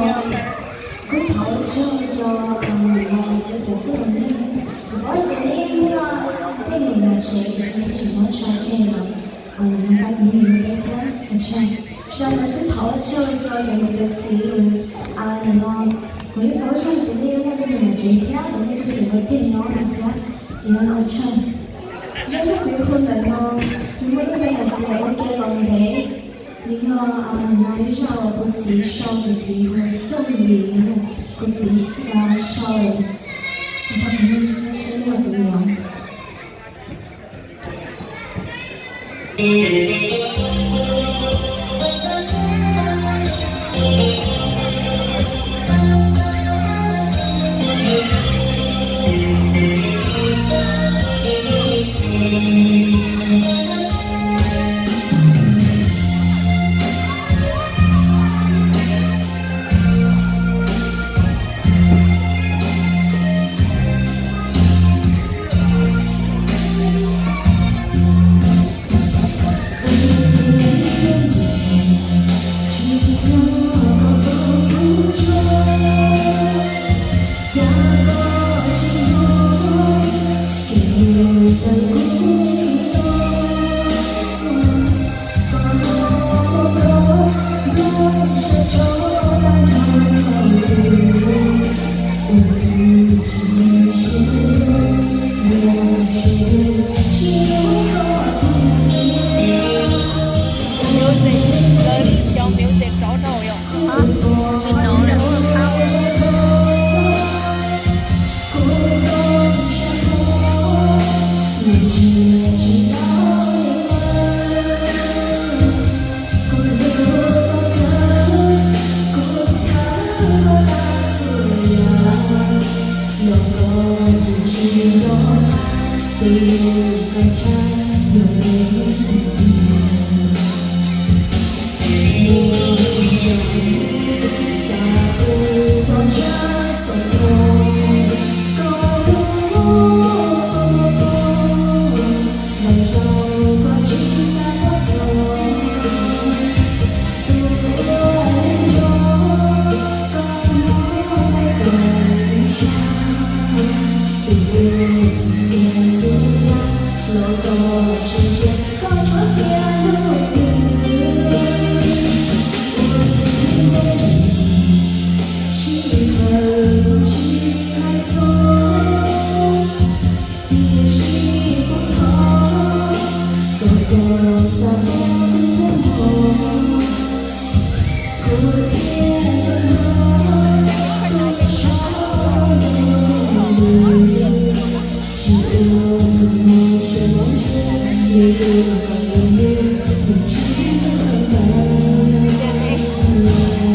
Kuv thov ua tsaug rau cov txwj laus neeg, kuv paub tias nej muaj tej niam tsev, tiam sis nej tsis muab tso tseg los nws pab tus me nyuam peb thiab. Sau ntawd xwb thov ua tsaug rau cov niam cov txiv, nim no kuv yeej paub zoo tias nej muaj tej niam tsev thiab, nej kuj tseem ua teg nyob no thiab, nim no ua tsaug. Zaj dab neeg kuv hu ntawm no, nws muaj lub npe hais tias ua ke los ntev. Nws yog nim no ib zaj uas kuv txiv sau, kuv txiv hu Xyooj Lis, kuv txiv sau. Kuv tau kuv mus saib saib yog kuv yuav.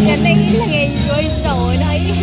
Ces nej ib leeg yuav ib zaug no ib.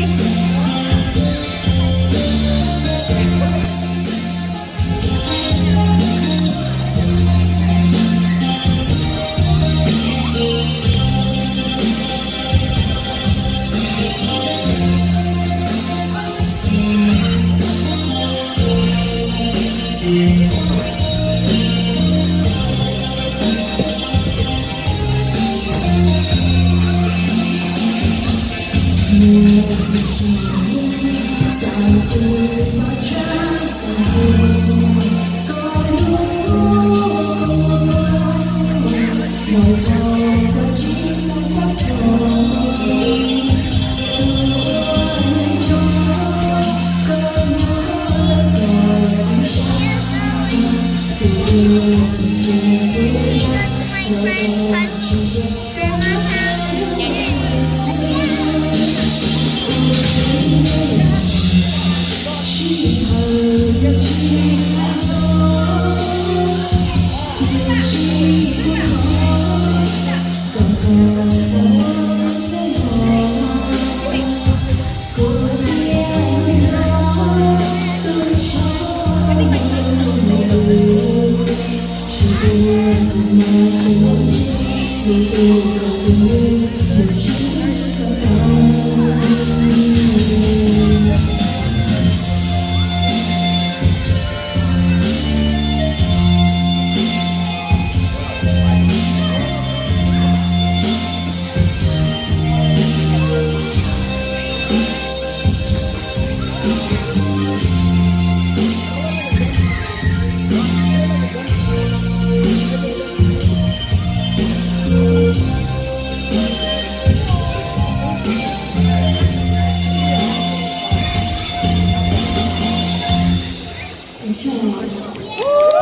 Tsis